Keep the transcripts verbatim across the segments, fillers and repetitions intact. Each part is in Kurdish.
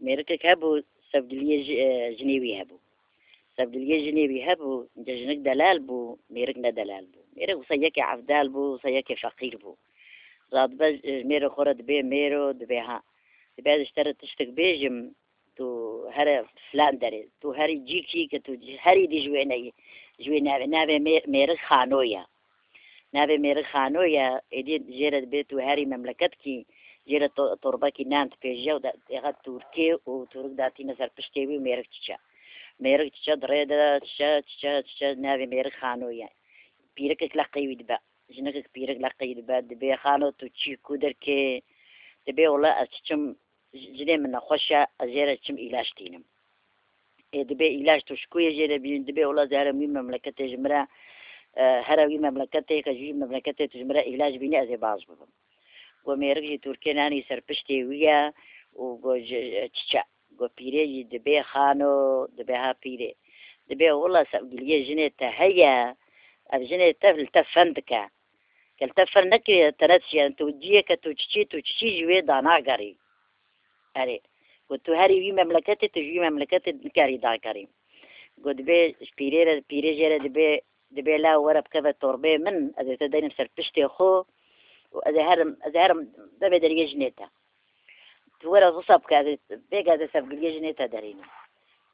Mêrikek hebû, sevgiliyê ji-, e, jinê wî hebû. Sevgiliyê jinê wî hebû, de jinik delal bû, mêrik ne delal bû. Mêrik wisa yekê evdal bû, wisa yekê feqîr bû. Radibe, e, mêro xwe re dibê mêro, dibê ha. Dibê ez ji te re tiştek bêjim, tu here filan derê, tu herî cîkî ke tu herî dî ji wê neyî, ji wê navê, navê mê-, mêrik Xano ye. Navê mêrik Xano ye, êdî jê re dibê tu herî memleket kî, jê re to-, torbekî nan dipêje û de-, êxa Tirkê û Tirk datîne ser piştê wî û mêrik çiçe. Mêrik çiçe di rê de çiçe, çiçe, çiçe, navê mêrik Xano ye. Pîrekek leqê wî dibe. Jinekek pîrek leqê wî dibe. Dibê Xano tu çî ku derkê? Dibê wela ez çiçim, jinê min nexweş e, ez jê re çim îlaç tînim. Ê, dibê îlaç tu ji ku yê jê re bîn? Dibê wela ez herim wî memleketê ji min re, e, here wî memleketê, ke ji wî memleketê tu ji min re îlaç bînî ez ê baş bibim. Go mêrik jî Tirkê nanî ser piştê wî ye û go ji, e, çiçe. Go pîrê jî dibê Xano, dibê ha pîrê. Dibê wela sevgiliyê jinê te heye, ev jinê te li te fen dike. Ke li te fen nekiriye, te ne dişiyan, tu ciyê ke tu çiçî, tu çiçî ji wê danagerî. Erê. Got, tu herî wî memleketê, tu ji wî memleketê nikarî dakarî. Got, dibê ji pîrê re, pîrê jê re dibê, dibê la were bikeve torbeyê min, ez ê te deynim ser piştê xwe û ez ê herim, ez ê herim devê deriyê jinê te. Tu were wisa bike, ez ê, bêga ez ê sevgiliyê jinê te derînim.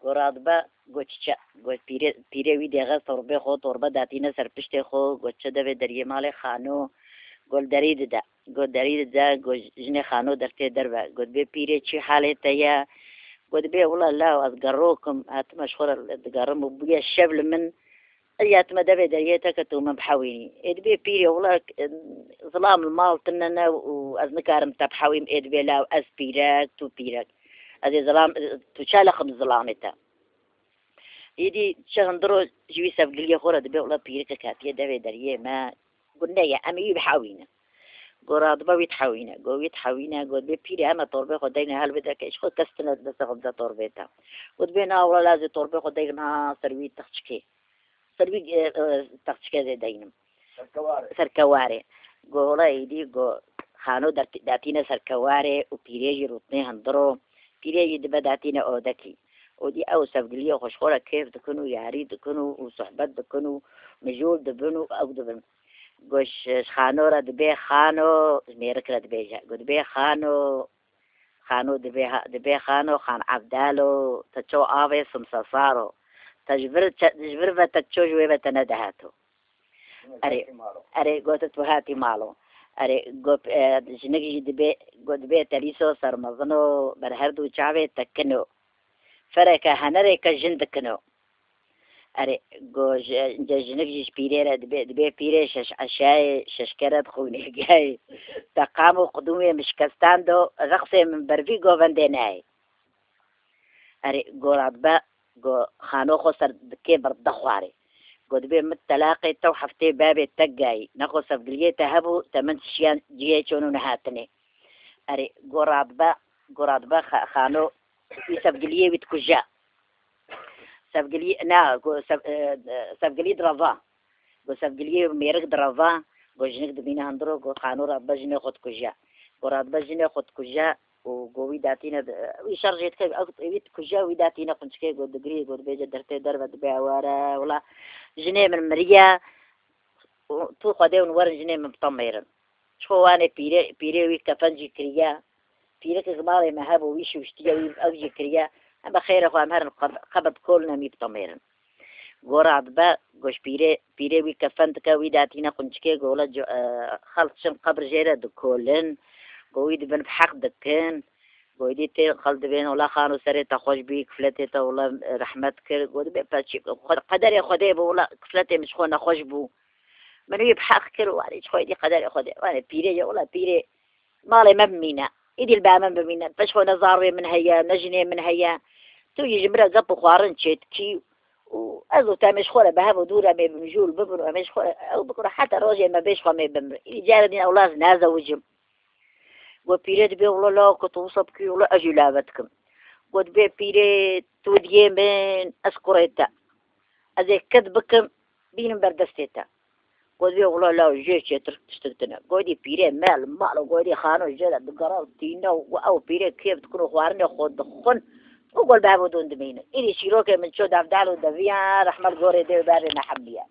Go radibe, go çiçe, go pîrê, pîrê wî dêxe torbê xwe, torbe datîne ser piştê xwe, go çe devê deriyê malê Xano, go li derî dide. Go derî dide, go jinê Xano dertê derve. Go dibê pîrê çi halê te ye? Go dibê wila law ez gerok im, hatime ji xwe re digerim û bûye şev li min. Ez hatime devê deriyê te ke tu min bihewînî. Ê dibê pîrê wila, em, zilam li mal tune ne û ez nikarim te bihewîm, ê dibê law ez pîrek, tu pîrek. Ez ê zilam, tu çaleqim zilamê te. Êdî çi hindiro ji wî sevgiliyê xwe re dibê wila pîrikek hatiye devê deriyê me. Got, ne ye, em ê wî bihewîne. Go radibe wî dihewîne. Go wî dihewîne, go dibê pîrê heme torbê xwe deyne helbide ke ji xwe kes tune destê xwe bide torbê te. Go dibê na wila lazê torbê xwe deynim ha ser wî texçikê. Ser wî, e, e, texçikê zê deynim. Serkewarê. Serkewarê. Go wila êdî go Xano dertî-, datîne serkewarê û pîrê jî rûtnê hindiro. Pîrê jî dibe datîne odekî. Û dî ew sevgiliyê xwe ji xwe re kêf dikin û yarî dikin û, û sohbet dikin û mijûl dibin û ew dibin. Go ji, ji Xano re dibê Xano, ji mêrik re dibêje. Go dibê Xano, Xano dibê ha-, dibê Xano, Xan Evdalo, te ço avê simsesaro. Te ji vir çe-, ji vir ve te ço ji wê ve te nediheto. Erê, erê, gote tu hatî malo. Erê, go, e, jinik jî dibê, go dibê te lîso sermezino, ber her du çavê te kino. Fereke henerê ke jin dikino. Erê, go ji, ince jinik jî ji pîrê re dibê, dibê pîrê şeş eşayê, şeş kere dixwînê gayê. Te qam û qudûmê min şikestan do, rexsê min ber vî govendê nayê. Erê, go radibe, go Xano xwe ser dikê berdide xwarê. Go dibê min telaqê te û heftê babê te gayî. Nexwe sevgiliyê te hebû, te min şiyan cihê çon û nehatinê. Erê, go radibe, go radibe Xa-, Xano wî sevgiliyê wî dikuje. Sevgilî, na, go sev-, e, e, sevgilî direva. Go sevgiliyê mêrik direva. Go jinik dibîne hindiro, go Xano radibe jinê xwe dikuje. Go radibe jinê xwe dikuje û go wî datîne di-, wî şer jê dike, ew wî dikuje, wî datîne qunçikê, go digirî, go dibêje dertê derve dibe were, wila jinê min miriye û tu Xwedê hûn werin jinê min bitemêrin. Çixwe wanê pîrê, pîrê wî kefen jî kiriye. Pîrekek malê me hebû, wî şûştiye, wî ew jî kiriye. Em bi xêrê xwe em herin qeb-, qebir bi kolin em wî bitemêrin. Go radibe, go ji pîrê, pîrê wî kefen dike, wî datîne qunçikê, go wila co-, e, xelk çin qebir jê re dikolin. Go wî dibin bi heq dikin. Go dî tê xelk dibên, wila Xano serê te xweş bî, kifletê te wila, e, rehmet kir. Go dibê peçî, xwe-, qederê Xwedê bû, wila kifletê min ji xwe nexweş bû. Min wî bi heq kir û warê ji xwe dî qederê Xwedê. Warê pîrê ye, wila pîrê malê me bimîne. Îdî li ba min bimîne. Peş xwe ne zarvê min heye, ne jinê min heye. Tu yî ji min re gep û xwarin çêdikî û ez û te em ê ji xwe re bi hev û dû re em ê bi mijûl bibin û em ê ji xwe re ew bikin û heta rojê me bê ji xwe em ê bimirin. Îdî carê din ewla ez nazewicim. Got pîrê dibê wilo law ku tu wisa bikî, wilo ez jî lave dikim. Got dibê pîrê tu diyê min, ez kurê te. Ez ê ked bikim, bînim ber destê te. Got vê wilo law jê çêtir tiştik tine. Gotî pîrê mel mal û gotî xano jê de digera û tîne û ew pîrê kêf dikin û xwarinê xwe dixwin û gol bi hev û dûn dimînin. Îdî çîrokê min ço devdal û deviya rehmet gorê dê û berê nehemiye.